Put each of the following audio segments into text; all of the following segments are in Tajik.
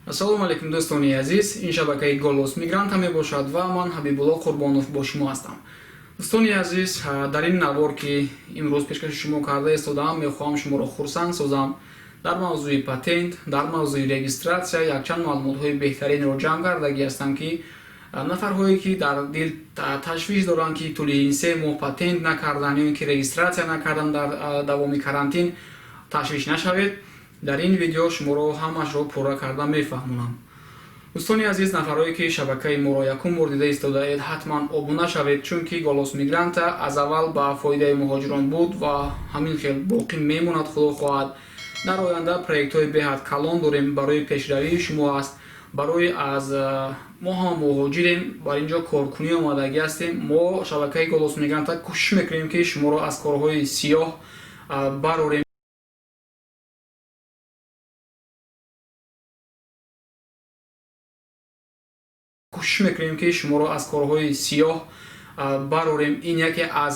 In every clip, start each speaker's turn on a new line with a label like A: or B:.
A: Ассалому алайкум, дӯстони азиз. Ин шабакаи «Голос мигранта» мебошад ва ман, Ҳабибулло Қурбонов, бо шумо ҳастам. Дӯстони азиз, дар ин навор, ки имрӯз пешкаши шумо карда истодаам, мехоҳам шуморо хурсанд созам. Дар мавзӯи патент, дар мавзӯи регистрация якчанд маълумотҳои беҳтаринро ҷамъ кардагӣ ҳастам, ки нафарҳое, ки дар дил ташвиш доранд, ки тӯли ин 3 моҳ патент накардан ё ин ки регистрация накардан дар давоми карантин, ташвиш нашавед. Дар ин видео шуморо ҳамашро пурра карда мефаҳмонам. Дӯстони азиз, нафарҳое, ки шабакаи моро якум бор дида истодаед, ҳатман обуна шавед, чунки «Голос мигранта» аз аввал ба фоидаи муҳоҷирон буд ва ҳамин хел боқӣ мемонад. Худо хоҳад, дар оянда проектҳои беҳад калон дорем, барои пешравии шумо аст. Барои аз мо ҳама муҳоҷирем, бар ин ҷо коркунӣ омадагӣ ҳастем. Мо, шабакаи «Голос мигранта», кӯшиш мекунем, ки шуморо аз корҳои сиёҳ барорем. Кӯшиш мекунем, ки шуморо аз корҳои сиёҳ барорем. Ин яке аз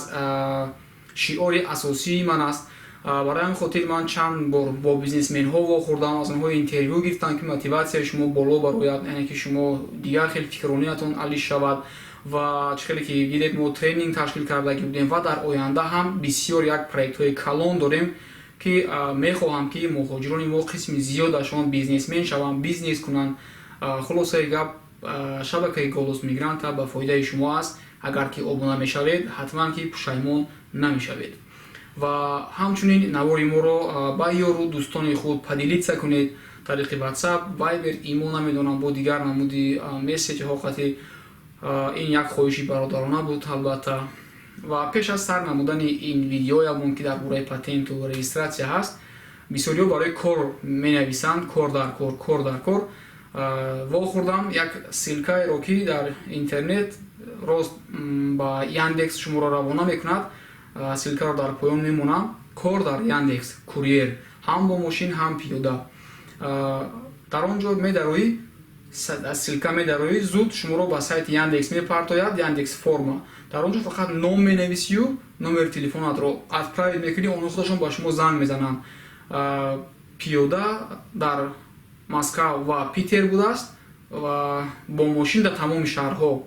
A: шиори асосии ман аст. Барои ҳамин хотир ман чанд бор бо бизнесменҳо вохӯрдам, аз онҳо интервю гирифтам, ки мотиватсияи шумо боло барояд, яъне ки шумо дигар хел фикррониятон алиш шавад. Ва чӣ хеле ки дидед, мо тренинг ташкил кардагӣ будем ва дар оянда ҳам бисёр як проектҳои калон дорем, ки мехоҳам, ки муҳоҷирони мо қисми зиёдашон бизнесмен шаванд, бизнес кунанд. Хулосаи гап, шабакаи «Голос мигранта» ба фоидаи шумо аст. Агар ки обуна мешавед, ҳатман ки пушаймон намешавед. Ва ҳамчунин навори моро ба ёру дӯстони худ поделиться кунед тариқи WhatsApp, Viber, имо, намедонам, бо дигар намуди месседжҳо қати. Ин як хоҳиши бародарона буд, албатта. Ва пеш аз сар намудани ин видеоямон, ки дар бораи патенту регистрация ҳаст, бисёриҳо барои кор менависанд: кор дар кор, кор дар кор. Вохӯрдам як ссылкаеро, ки дар интернет рост ба Яндекс шуморо равона мекунад. Ссылкаро дар поён мемонам. Кор дар Яндекс курьер, ҳам бо мошин, ҳам пиёда. Дар он ҷо медароӣ, ссылка медароӣ, зуд шуморо ба сайти Яндекс мепартояд, Яндекс форма. Дар он ҷо фақат ном менависию номери телефонатро отправить мекунӣ, онҳо худашон ба шумо занг мезананд. Пиёда дар Москва ва Питер будааст ва бо мошин дар тамоми шаҳрҳо.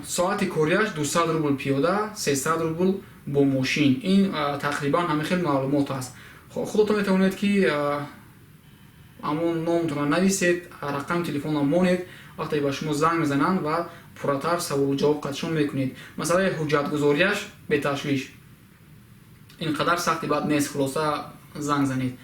A: Соати корияш 200 рубл пиёда, 300 рубл бо мошин. Ин тақрибан ҳамин хел маълумот аст. Худотон метавонед, ки ҳамон номтонро нависед, рақами телефонро монед. Вақте ба шумо занг мезананд ва пурратар саволу ҷавоб қатшон мекунед. Масъалаи ҳуҷҷатгузориаш беташвиш, ин қадар сахти бад нест. Хулоса, занг занед.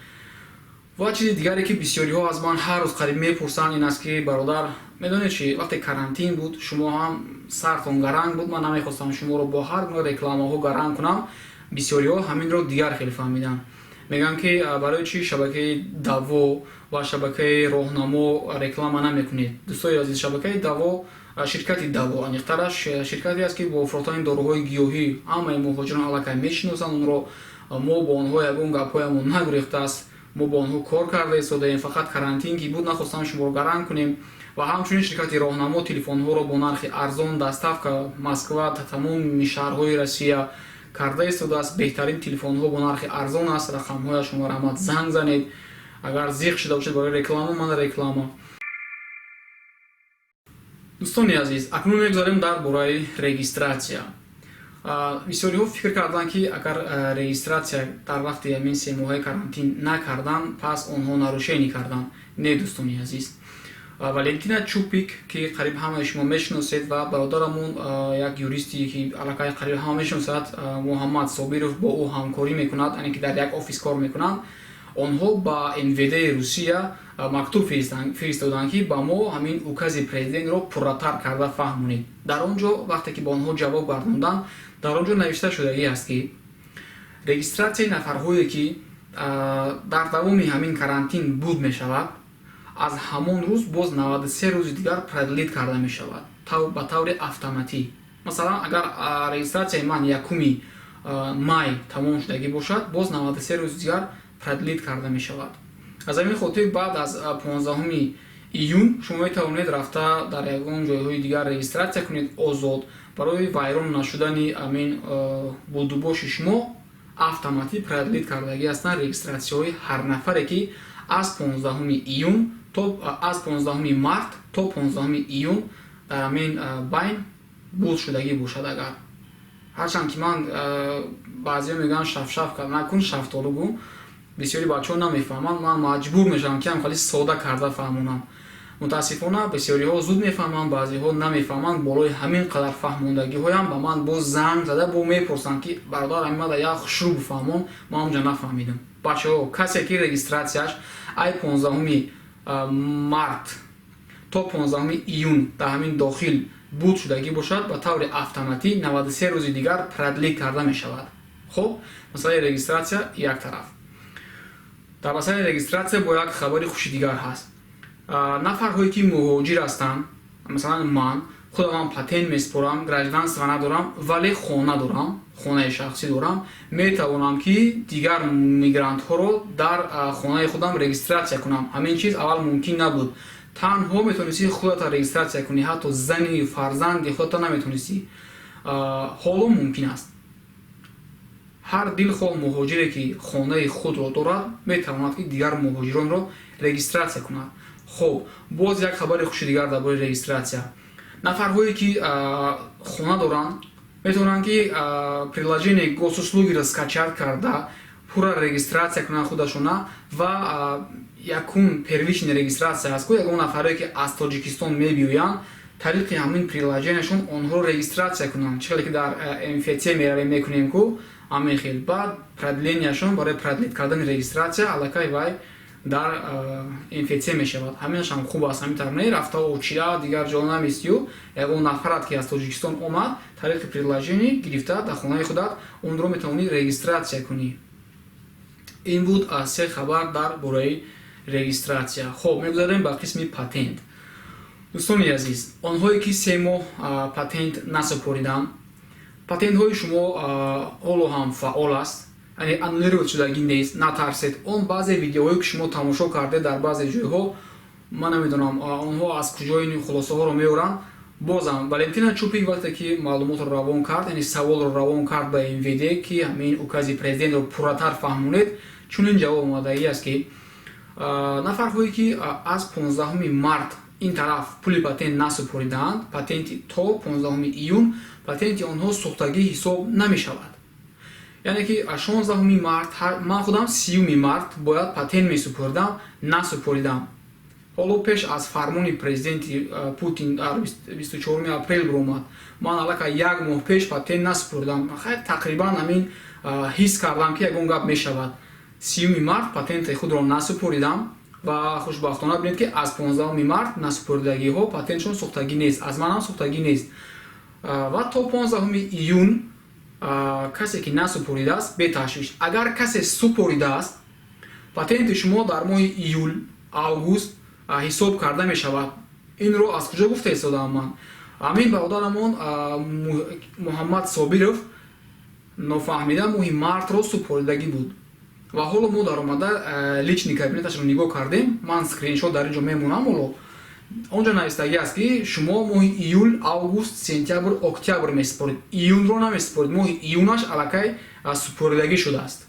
A: Ва чизи дигаре, ки бисёриҳо аз ман ҳар рӯз қариб мепурсанд, ин аст, ки бародар, медонед чи, вақте карантин буд, шумо ҳам сартон гаранг буд, ман намехостам шуморо бо ҳар гуна рекламаҳо гаранг кунам. Бисёриҳо ҳаминро дигар хеле фаҳмиданд, мегӯянд, ки барои чи шабакаи Даво ва шабакаи Роҳнамо реклама намекунед? Дӯстои азиз, шабакаи Даво, ширкати Даво аниқтараш, ширкате аст, ки бо фурӯхтани доруҳои гиёҳӣ ҳамаи муҳоҷирон аллакай мешиносанд онро. Мо бо онҳо ягон гапҳоямон нагурехтааст, мо бо онҳо кор карда истодаем. Фақат карантин ки буд, нахостам шуморо гаранг кунем. Ва ҳамчунин ширкати Роҳнамо телефонҳоро бо нархи арзон доставка Москва та тамоми шаҳрҳои Россия карда истодааст. Беҳтарин телефонҳо бо нархи арзон аст. Рақамҳояшон, марҳамат, занг занед. Агар зиқ шуда бошед барои реклама, ман реклама. Дӯстони азиз, акнун мегузарем дар бораи регистрация. Бисёриҳо фикр карданд, ки агар регистрация дар вақти ҳамин 3 моҳаи карантин накарданд, пас онҳо нарушение карданд. Не, дӯстони азиз. Валентина Чупик, ки қариб ҳамаи шумо мешиносед, ва бародарамон, як юристе, ки аллакай қариб ҳама мешиносад, Муҳаммад Собиров, бо ӯ ҳамкорӣ мекунад, яъне ки дар як офис кор мекунанд. Онҳо ба МВД Русия мактуб фиристоданд, ки ба мо ҳамин укази президентро пурратар карда фаҳмонед. Дар он ҷо, вақте ки ба онҳо ҷавоб гардонданд, дар он ҷо навишта шудагӣ аст, ки регистрацияи нафарҳое, ки дар давоми ҳамин карантин буд мешавад, аз ҳамон рӯз боз 93 рӯзи дигар продлить карда мешавад ба таври автоматӣ. Масалан, агар регистрацияи ман 1 май тамом шудагӣ бошад, боз 93 рӯзи дигар продлить карда мешавад. Аз ҳамин хотир баъд аз 15 июн шумо метавонед рафта дар ягон ҷойҳои дигар регистрация кунед озод. Барои вайрон нашудани ҳамин будубоши шумо автоматӣ продлить кардагӣ ҳастанд регистрацияҳои ҳар нафаре, ки аз 15 июн То аз 15 март то 15 июн дар ҳамин байн буд шудагӣ бошад. Агар ҳарчанд ки ман, баъзеҳо мегӯянд, шафшаф накун, шафтолу гӯ, бисёри бачаҳо намефаҳманд. Ман маҷбур мешавам, ки ҳам хеле сода карда фаҳмонам. Мутаассифона, бисёриҳо зуд мефаҳманд, баъзеҳо намефаҳманд. Болои ҳамин қадар фаҳмондагиҳоям ба ман боз занг зада бо мепурсанд, ки бародар, ҳамин як хушрӯ бифаҳмон, ман онҷа нафаҳмидам. Бачаҳо, касе ки регистрация ш ай 15 март то 15 июн дар ҳамин дохил буд шудагӣ бошад, ба таври автоматӣ 93 рӯзи дигар продлить карда мешавад. Хуб, масъалаи регистрация як тараф. Дар масъалаи регистрация бо як хабари хуши дигар ҳаст. Нафарҳое ки муҳоҷир ҳастанд, масалан, ман худамам патент месупорам, гражданство надорам, вале хона дорам, хонаи шахсӣ дорам, метавонам, ки дигар мигрантҳоро дар хонаи худам регистрация кунам. Ҳамин чиз аввал мумкин набуд. Танҳо метавонистӣ худата регистрация кунӣ, ҳатто зани фарзанди худата наметавонистӣ. Ҳоло мумкин аст. Ҳар дилхоҳ муҳоҷире ки хонаи худро дорад, метавонад, ки дигар муҳоҷиронро регистрация кунад. Хуб, боз як хабари хуши дигар дар бораи регистрация. Нафарҳое ки хона доранд, метавонанд, ки приложение Госуслуги ро скачать карда, пурра регистрация кунанд худашона. Ва якум первичная регистрация аст ку, ягон нафарое ки аз Тоҷикистон мебиёянд, тариқи ҳамин приложение шон онҳоро регистрация кунанд. Чӣ хеле ки дар МФЦ меравем, мекунем ку, ҳамин хел. Баъд продления шон, барои продлить кардани регистрация, аллакай вай дар МФЦ мешавад. Ҳаминашам хуб аст. Ҳамин тавр не рафта очира дигар ҷо наместию, ягон нафарат ки аз Тоҷикистон омад, тариқи приложение гирифта, дар хонаи худат онро метавонӣ регистрация кунӣ. Ин буд аз се хабар дар бораи регистрация. Хуб, мегузарем ба қисми патент. Дӯстони азиз, онҳое ки 3 моҳ патент насупориданд, патентҳои шумо ҳоло ҳам фаъол аст, яъне аннулировать шудагӣ нест. Натарсед. Он баъзе видеоҳое ки шумо тамошо кардед дар баъзе ҷойҳо, ман намедонам, онҳо аз куҷо ин хулосаҳоро меоранд. Бозам Валентина Чупик вақте ки маълумотро равон кард, яъне саволро равон кард ба МВД, ки ҳамин указ и президентро пурратар фаҳмонед, чунин ҷавоб омадагӣ аст, ки нафарҳое ки аз 15 март ин тараф пули патент насупоридаанд, патенти то 15 июн патенти онҳо сӯхтагӣ ҳисоб намешавад. Яъне ки 16 март, ман худам 30 март бояд патент месупоридам, насупоридам. Ҳоло пеш аз фармони президенти Путин дар 24 апрел биромад, ман аллакай як моҳ пеш патент насупоридам. Хайр, тақрибан ҳамин ҳис кардам, ки ягон гап мешавад. 30 март патенти худро насупоридам ва хушбахтона бинед, ки аз 15 март насупоридагиҳо патентшон сӯхтагӣ нест, аз манам сӯхтагӣ нест. Ва то 15 июн касе ки насупоридааст, беташвиш. Агар касе супоридааст, патенти шумо дар моҳи июл, август ҳисоб карда мешавад. Инро аз куҷо гуфта истодаам ман? Ҳамин бародарамон Муҳаммад Собиров нофаҳмида моҳи мартро супоридагӣ буд ва ҳоло мо даромада личный кабинет ашро нигоҳ кардем. Ман скриншот дар ин ҷо мемонам. Ҳоло он ҷо навистагӣ аст, ки шумо моҳи июл, август, сентябр, октябр месупоред, июнро намесупоред. Моҳи июнаш аллакай супоридагӣ шудааст.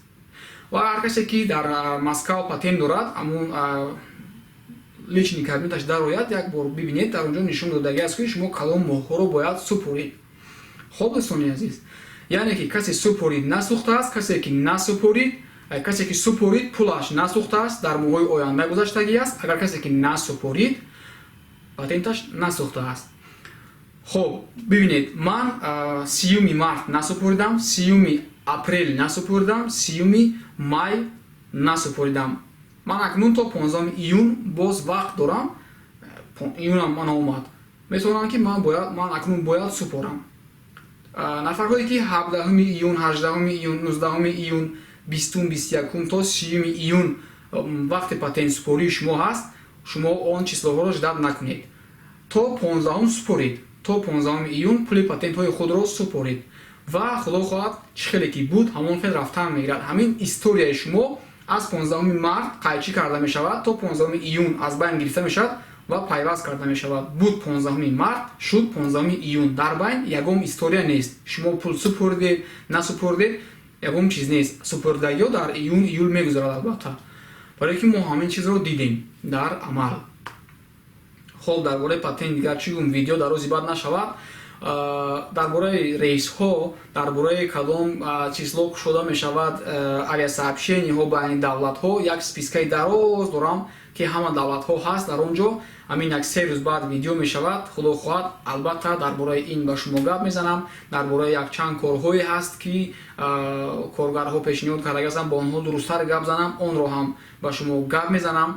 A: Ва ҳар касе ки дар Москав патент дорад, ҳамун личный кабинет аш дарояд, як бор бибинед, дар он ҷо нишон додагӣ аст, ки шумо кадом моҳҳоро бояд супоред. Хоб, дӯстони азиз, яъне ки касе супорид, насӯхтааст, касе ки насупорид, касе ки супорид, пулаш насӯхтааст, дар моҳҳои оянда гузаштагӣ аст. Агар касе ки насупорид, патенташ насӯхтааст. Хоб, бибинед, ман 30 март насупоридам, 30 апрел насупоридам, 30 май насупоридам. Ман акнун то 15 июн боз вақт дорам. Июнам ман омад, метавонам, ки ман бояд, ман акнун бояд супорам. Нафарҳое ки 17 июн, 18 июн, 19 июн, 20, 21 то 30 июн вақти патентсупории шумо ҳаст, шумо он число ҳоро ждать накунед, то 15 супоред. То 15 июн пули патентҳои худро супоред ва худо хоҳад, чӣ хеле ки буд, ҳамон хел рафтан мегирад. Ҳамин история и шумо аз 15 март қайчӣ карда мешавад, то 15 июн аз байн гирифта мешавад ва пайваст карда мешавад. Буд 15 март, шуд 15 июн, дар байн ягон история нест. Шумо пул супоридед, насупоридед, ягон чиз нест. Супоридагиҳо дар июн, июл мегузарад, албатта, барое ки мо ҳамин чизро дидем дар амал. Хоб, дар бораи патент дигар чӣ гум, видео дарози бад нашавад. Дар бораи рейсҳо, дар бораи кадом число кушода мешавад авиасообщение ҳо байни давлатҳо, як списка и дароз дорам, ки ҳама давлатҳо ҳаст дар он ҷо. Ҳамин як 3 рӯз баъд видео мешавад, худо хоҳад, албатта дар бораи ин ба шумо гап мезанам. Дар бораи якчанд корҳое ҳаст, ки коргарҳо пешниҳод кардагиастанд, бо онҳо дурусттар гап занам, онро ҳам ба шумо гап мезанам.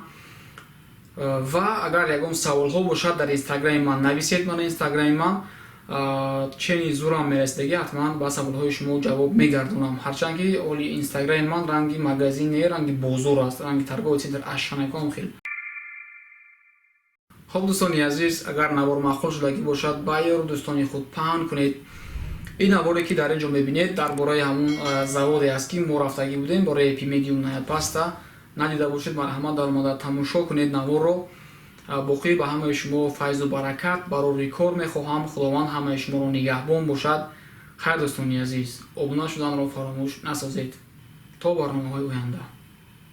A: Ва агар ягон саволҳо бошад, дар инстаграми ман нависед. Мана инстаграми ман. Чени зурам мерасидаги, ҳатман ба саволҳои шумо ҷавоб мегардонам. Ҳарчанд ки оли инстаграми ман ранги магазин не, ранги бозор аст, ранги торговый центр ашанакон хел. Хоб, дӯстони азиз, агар навор маъқул шудагӣ бошад, ба ёру дӯстони худ паҳн кунед. Ин наворе, ки дар ин ҷо мебинед, дар бораи ҳамун заводе аст, ки мо рафтагӣ будем бораи эпимедиумная паста. Надида бошед, марҳамат, даромада тамошо кунед наворро. Боқӣ ба ҳамаи шумо файзу баракат, барори кор мехоҳам. Худованд ҳамаи шуморо нигаҳбон бошад. Хайр, дӯстони азиз, обуна шуданро фаромӯш насозед. То барномаҳои оянда.